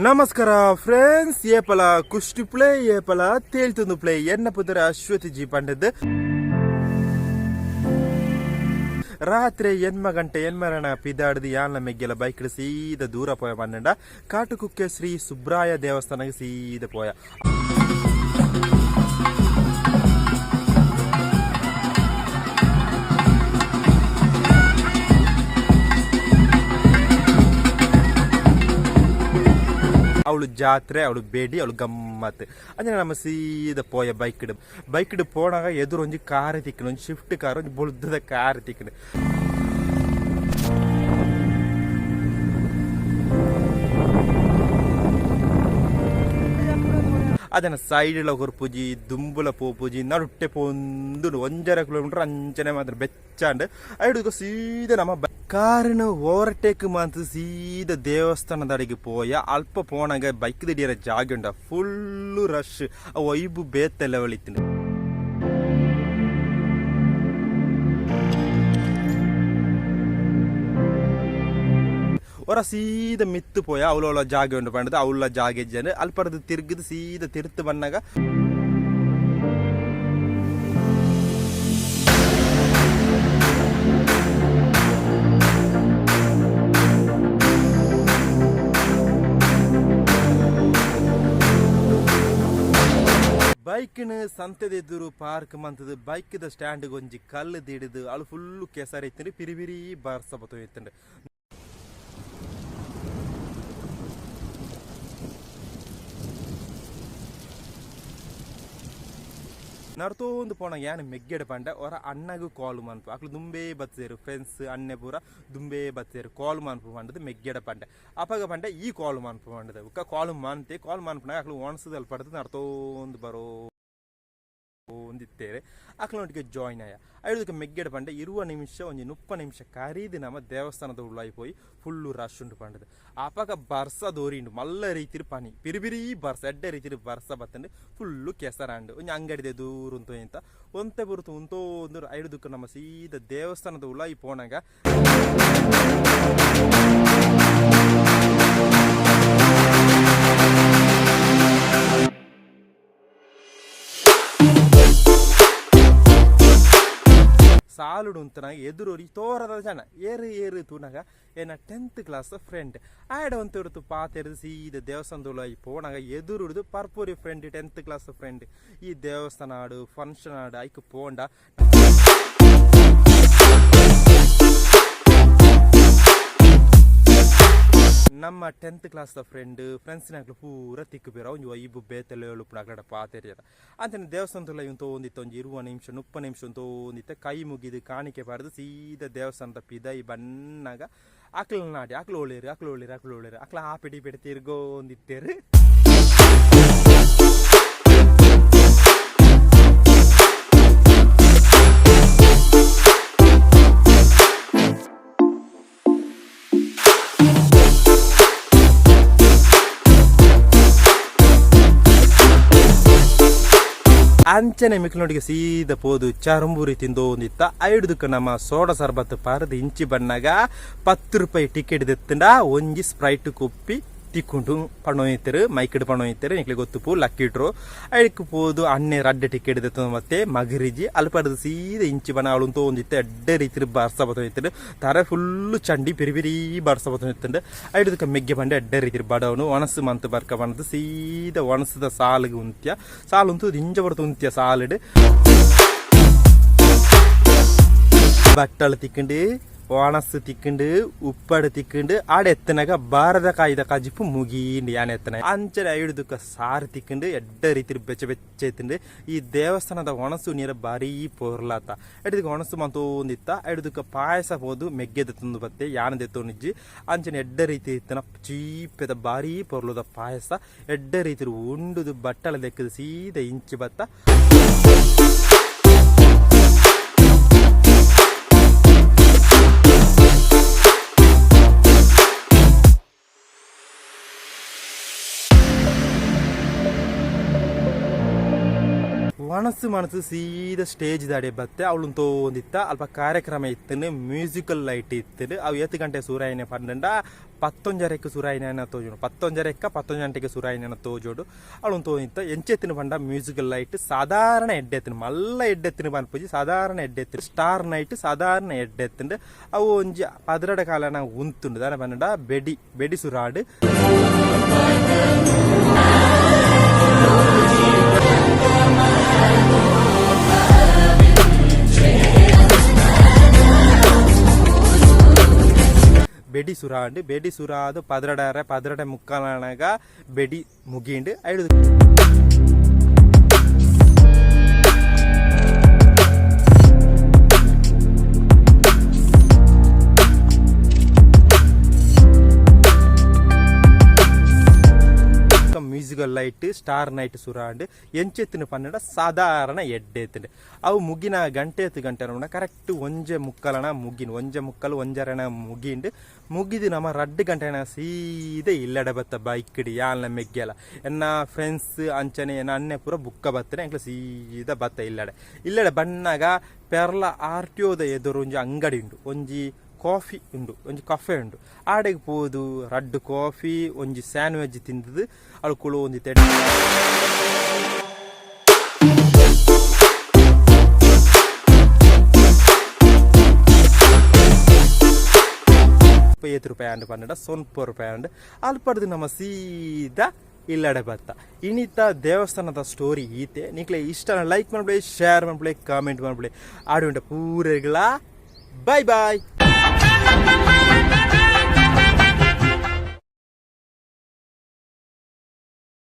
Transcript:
ನಮಸ್ಕಾರ ಫ್ರೆಂಡ್ಸ್, ಏಪಲ ಕುಷ್ಟಿ ಪ್ಲೇ ಏಪಲ ತೇಳ್ತುಂದು ಪ್ಲೇ. ಎನ್ನ ಪುದರ ಅಶ್ವತಿ ಜಿ ಪಂಡದ್. ರಾತ್ರಿ ಎನ್ಮ ಗಂಟೆ ಎನ್ಮರಣ ಪಿದಾಡ್ದು ಯಾನ್ಲ ಮೆಗ್ಗೆಲ ಬೈಕ್ ಸೀದ ದೂರ ಪೋಯ ಪನ್ನಂಡ ಕಾಟುಕುಕ್ಕೆ ಶ್ರೀ ಸುಬ್ರಾಯ ದೇವಸ್ಥಾನಕ್ಕೆ ಸೀದ ಪೋಯ. ಅವಳು ಜಾತ್ರೆ, ಅವಳು ಬೇಡಿ, ಅವಳು ಗಮ್ಮತ್. ಅಂದ್ರೆ ನಮ್ಮ ಸೀದ ಪೋಯ ಬೈಕ್ಡ್. ಬೈಕ್ಡ್ ಪೋನಾಗ ಎದುರು ಒಂಜಿ ಕಾರ್ ತಿಕ್ಕಣ, ಒಂಜಿ ಶಿಫ್ಟ್ ಕಾರ್, ಒಂಜಿ ಬೊಳ್ದದ ಕಾರ್ ತಿಕ್ಕಣ. ಅದನ್ನ ಸೈಡ್ ಕೊರ್ಪುಜಿ, ದುಂಬುಲ ಪೋಪುಜಿ, ನಡುಟ್ಟೆ ಪೊಂದು 1.5 ಕಿಲೋಮೀಟರ್ ಅಂಚನೆ ಮಾತ್ರ ಬೆಚ್ಚಾಂಡ್. ಐಡುಗ ಸೀದ ನಮ್ಮ ಕಾರಿನ ಓವರ್ಟೇಕ್ ಮಾಂತ ಸೀದ ದೇವಸ್ಥಾನದ ಅಡಿಗೆ ಪೋಯ. ಅಲ್ಪ ಪೋನಾಗ ಬೈಕ್ ದಿಡಿಯರ ಜಾಗ ಉಂಡ, ಫುಲ್ಲು ರಶ್, ವೈಬು ಬೇತೆ ಲೆವೆಲ್ ಇತ್ತು. ಒರ ಸೀದ ಮಿತ್ತು ಪೋಯ, ಅವಳ ಜಾಗ ಉಂಡು ಪಂಡದು ಅವಳ ಜಾಗ ಇಜ್ಜಂಡು. ಅಲ್ಪರದು ತಿರ್ಗದು ಸೀದ ತಿರ್ತು ಬನ್ನಾಗ ಬೈಕ್ನ ಸಂತೆದ ಎದುರು ಪಾರ್ಕ್ ಮಂತದು ಬೈಕ್ದ ಸ್ಟ್ಯಾಂಡ್ ಒಂಜಿ ಕಲ್ಲು ದಿಡಿದು ಅಳು ಫುಲ್ಲು ಕೆಸರು ಇತ್ತಂಡು, ಪಿರಿ ಪಿರಿ ಬರ್ಸ ಬತ್ತೋ ಇತ್ತಂಡು. ನರ್ತೋಂದು ಪೋಣ ಯಾನ್ ಮೆಗ್ಗೆಡ್ ಪಂಡ ಒರ ಅಣ್ಣಗ್ ಕಾಲ್ ಮನ್ಪು, ಅಕ್ಲು ದುಂಬೇ ಬತ್ತೇರು. ಫ್ರೆಂಡ್ಸ್ ಅಣ್ಣೆ ಪೂರ ದುಂಬೇ ಬತ್ತೇರು. ಕಾಲ್ ಮನ್ಪು ಪಂಡದು ಮೆಗ್ಗೆಡ ಪಂಡೆ. ಅಪಗ ಪಂಡ ಈ ಕಾಲ್ ಮನ್ಪು ಪಂಡದು ಬುಕ್ಕ ಕಾಲ್ ಮಾನ್ತೆ. ಕಾಲ್ ಮನ್ಪುನಾಗ ಅಕ್ಲು ಒಣಸದಲ್ ಪಡ್ದು ನರ್ತೋಂದು ಬರೋ ಒಂದಿತ್ತೇರೆ. ಅಕ್ಲೊಟ್ಟಿಗೆ ಜಾಯ್ನ್ ಆಯ. ಐದಕ್ಕೆ ಮೆಗ್ಗೆಡ್ ಪಂಡ 20 ನಿಮಿಷ ಒಂಜಿ 30 ನಿಮಿಷ ಕರೀದು ನಮ್ಮ ದೇವಸ್ಥಾನದ ಉಳ್ಳಾಯಿ ಪೋಯಿ. ಫುಲ್ಲು ರಶ್ ಉಂಟು ಪಂಡದು. ಅಪಗ ಬರ್ಸ ದೋರಿಂಡು, ಮಲ್ಲ ರೀತಿರ್ ಪನಿ, ಪಿರಿ ಪಿರಿ ಬರ್ಸ, ಎಡ್ಡೆ ರೀತಿರ್ ಬರ್ಸ ಬತ್ತಂಡು, ಫುಲ್ಲು ಕೆಸರಾಂಡು. ಒಂಜಿ ಅಂಗಡಿದೆ ದೂರ ಉಂತು ಎಂತ ಒಂತೆ ಬರುತು ಉಂತೋ ಒಂದು ಐದುಕ್ಕ ನಮ್ಮ ಸೀದ ದೇವಸ್ಥಾನದ ಉಳ್ಳಾಯಿ ಪೋನಾಗ ಸಾಲುಡು ಉಂತನಾಗ ಎದುರೊರಿ ತೋರದ ಜನ ಏರು ಏರು ತೂನಾಗ ಏನ 10th class friend ಆಯಡ ಒಂತುರ್ತು ಪಾತೆರ್ದು ಸೀದ ದೇವಸ್ಥಾನದ ಪೋನಾಗ ಎದುರುಡ್ದು ಪರ್ಪೂರಿ ಫ್ರೆಂಡ್, 10th class friend. ಈ ದೇವಸ್ಥಾನ ಆಡು ಫಂಕ್ಷನ್ ಆಡು ಐಕ್ ಪೋಂಡ ನಮ್ಮ 10th ಕ್ಲಾಸ್ದ ಫ್ರೆಂಡ್ ಫ್ರೆಂಡ್ಸ್ನಾಗ್ಲು ಪೂರ ತಿಕ್ಕು ಬೇರ. ಒಂಜಿ ವೈಬು ಬೇತೆಲ್ಲ ಹೇಳು ಅಕಡ ಪಾತೆರಿಯರ. ಅಂಚನೆ ದೇವಸ್ಥಾನದಲ್ಲ ಇವನ್ ತೋಂದಿತ್ತ ಒಂಜಿ 20 ನಿಮಿಷ 30 ನಿಮಿಷ ತೋಂದಿತ್ತ. ಕೈ ಮುಗಿದು ಕಾಣಿಕೆ ಪಾಡ್ದು ಸೀದ ದೇವಸ್ಥಾನದ ಪಿದೈ ಬನ್ನಾಗ ಅಕ್ಲ ನಾಡಿ ಅಕ್ಲು ಒಳ್ಳೇರು, ಅಕ್ಲು ಒಳ್ಳೇರು, ಅಕ್ಲು ಒಳ್ಳೇರು, ಅಕ್ಲ ಆ ಪಿಡಿ ಪಿಡಿ ತಿರ್ಗೋಂದಿತ್ತೇರು. ಅಂಚನೆ ಮಿಕ್ಲನೊಟ್ಟಿಗೆ ಸೀದ ಪೋದು ಚರಂಬೂರಿ ತಿಂದೋ ಒಂದಿತ್ತ. ಐಡುದಕ್ಕೆ ನಮ್ಮ ಸೋಡ ಸರ್ಬತ್ ಪಾರದು ಇಂಚಿ ಬಣ್ಣಾಗ 10 ರೂಪಾಯಿ ಟಿಕೆಟ್ ದೆತ್ತಂಡ ಒಂಜಿ ಸ್ಪ್ರೈಟ್ ಕುಪ್ಪಿ ತಿಕ್ಕೊಂಡು ಪಣೋಯ್ತರು. ಮೈಕಿಡ್ ಪಣೋಯ್ತರು, ನಿಕ್ಲೆ ಗೊತ್ತುಪು ಲಕ್ಕಿ ಡ್ರೋ. ಐಕ್ ಪೋದು ಅಣ್ಣೆ ರಡ್ಡೆ ಟಿಕೆಟ್ ದೆತ್ತ ಮತ್ತೆ ಮಗರಿಜಿ. ಅಲ್ಪಡ್ದು ಸೀದ ಇಂಚಿ ಬಣ್ಣ ಅವಳು ಒಂದಿತ್ತ. ಎಡ್ಡೆ ರೀತಿ ಬರ್ಸ ಬತ್ತೋಯ್ತರು, ತರೆ ಫುಲ್ಲು ಚಂಡಿ, ಪಿರಿ ಪಿರಿ ಬರ್ಸ ಬತ್ತೋಯ್ತಂಡು. ಐಡುದಕ್ಕೆ ಮೆಗ್ಗೆ ಬಂಡೆ ಎಡ್ಡೆ ರೀತಿ ಬಡವನು ಒಣಸು ಮಂತ್ ಬರ್ಕ ಬಂದು ಸೀದ ಒಣಸದ ಸಾಲಿಗೆ ಉಂತ್ಯ. ಸಾಲು ಉಂತು ದಿಂಜ ಬಡ್ತು ಉಂತ್ಯ. ಸಾಲಿಡ್ ಬಟ್ಟಲು ತಿಕ್ಕಂಡು, ಒಣಸು ತಿಕ್ಕಂಡು, ಉಪ್ಪಡು ತಿಕ್ಕಂಡು. ಆಡ ಎತ್ತನಾಗ ಬಾರದ ಕಾಯ್ದ ಕಜಿಪು ಮುಗೀಂಡು ಯಾನ್ ಎತ್ತನ. ಅಂಚನೆ ಐಡುದಕ್ಕ ಸಾರು ತಿಕ್ಕಂಡು, ಎಡ್ಡ ರೀತಿ ಬೆಚ್ಚ ಬೆಚ್ಚ ಎತ್ತಂಡು. ಈ ದೇವಸ್ಥಾನದ ಒಣಸು ನೀರ ಬಾರೀ ಪೊರ್ಲಾತ. ಎಡ್ದಕ್ಕೆ ಒಣಸು ಮಂತೋಂದಿತ್ತ. ಐಡುದಕ್ಕ ಪಾಯಸ ಪೋದು ಮೆಗ್ಗೆದ ತಂದು ಬತ್ತೆ, ಯಾನ ದೆತ್ತೊನಿಜ್ಜಿ. ಅಂಚನೆ ಎಡ್ಡ ರೀತಿ ಇತ್ತನ ಚೀಪೆದ ಬಾರೀ ಪೊರ್ಲುದ ಪಾಯಸ. ಎಡ್ಡ ರೀತಿ ಉಂಡುದು ಬಟ್ಟಲ ದೆಕ್ಕದು ಸೀದ ಇಂಚಿ ಬತ್ತ. ತಣಸು ಮನಸ್ಸು ಸೀದಾ ಸ್ಟೇಜ್ ದಾಡೆ ಬತ್ತೆ. ಅವಳು ತೋಂದಿತ್ತ ಅಲ್ಪ ಕಾರ್ಯಕ್ರಮ ಇತ್ತನು, ಮ್ಯೂಸಿಕಲ್ ಲೈಟ್ ಇತ್ತು. ಅವು ಏತ್ ಗಂಟೆ ಸೂರಾಯಿನ ಪಂಡ ಪತ್ತೊಂಜರೆಕ್ ಸುರಾಯಿನ ತೋಜೋಡು, ಪತ್ತೊಂಜರೆಕ್ಕ ಪತ್ತೊಂಜು ಗಂಟೆಗೆ ಸುರಾಯಿನ ತೋಜೋಡು. ಅವಳು ತೋಂದಿತ್ತ ಎಂಚೆತ್ತಿನ ಪಂಡ ಮ್ಯೂಸಿಕಲ್ ಲೈಟ್ ಸಾಧಾರಣ ಎಡ್ಡೆತ್ತಿನ, ಮಲ್ಲ ಎಡ್ಡೆತ್ತಿನ ಪನ್ಪುಜಿ, ಸಾಧಾರಣ ಎಡ್ಡೆತ್ತಿನ. ಸ್ಟಾರ್ ನೈಟ್ ಸಾಧಾರಣ ಎಡ್ಡೆತ್ತಂಡು. ಅವು ಒಂಜಿ ಪದರಡ ಕಾಲನ ಉಂತುಂಡು. ದಾನ ಪಂಡ ಬೆಡಿ ಬೆಡಿ ಸುರಾಡು. ಬೆಡಿ ಸುರಾಂಡು, ಬೆಡಿ ಸುರಾದು ಪದರಡಾರೆ ಪದರಡೆ ಮುಕ್ಕಾಲನಗ ಬೆಡಿ ಮುಗಿಂಡು ಐಡು. Musical light star night ಸುರಾಂಡ್. ಎಂಚೆತ್ತಿನ ಪನ್ನಡ ಸಾಧಾರಣ ಎಡ್ಡೆತ್ತಿನ. ಅವು ಮುಗಿನ ಗಂಟೆ ಎತ್ತು ಗಂಟೆ ಕರೆಕ್ಟ್ ಒಂಜೆ ಮುಕ್ಕಲನ ಮುಗಿನ, ಒಂಜೆ ಮುಕ್ಕಲು ಒಂಜರನ ಮುಗಿಂಡು. ಮುಗಿದು ನಮ್ಮ ರಡ್ಡು ಗಂಟೆನ ಸೀದೆ ಇಲ್ಲಡೆ ಬತ್ತ ಬೈಕ್ಡ್. ಯಾಲ್ನ ಮೆಗ್ಗೆಲ ಎನ್ನ ಫ್ರೆಂಡ್ಸ್ ಅಂಚನೆ ಎನ್ನ ಅಣ್ಣೆ ಪೂರ ಬುಕ್ಕ ಬತ್ತನೆ. ಎಂಕ್ಲ ಸೀದಾ ಬತ್ತ ಇಲ್ಲಡೆ. ಇಲ್ಲಡೆ ಬಣ್ಣಾಗ ಪೆರ್ಲ ಆರ್ ಟಿ ಒದ ಎದುರು ಒಂಜಿ ಅಂಗಡಿ ಉಂಡು, ಒಂಜಿ ಕಾಫಿ ಉಂಡು, ಒಂಜಿ ಕಾಫೆ ಉಂಡು. ಆಡೆಗ್ ಪೋದು ರಡ್ಡು ಕಾಫಿ ಒಂಜಿ ಸ್ಯಾಂಡ್ವಿಚ್ ತಿಂದದು ಅಳು ಕುಳು ಒಂಜಿ ತೆಡ್. ಏತ್ ರೂಪಾಯಿ ಅಂಡ್ ಪನ್ನಡ ಸೊನ್ಪ ರೂಪಾಯಿ ಅಂಡ್. ಅಲ್ಪಡ್ದು ನಮ್ಮ ಸೀದಾ ಇಲ್ಲಡೆ ಬತ್ತ. ಇನಿತ ದೇವಸ್ಥಾನದ ಸ್ಟೋರಿ ಈತೆ. ನಿಕ್ಲೆ ಇಷ್ಟ ಲೈಕ್ ಮಾಡ್ಬಿಡಿ, ಶೇರ್ ಮಾಡ್ಬಿಡಿ, ಕಾಮೆಂಟ್ ಮಾಡ್ಬಿಡಿ. ಆಡು ಉಂಟ ಪೂರೆಗಳ. Boy boy.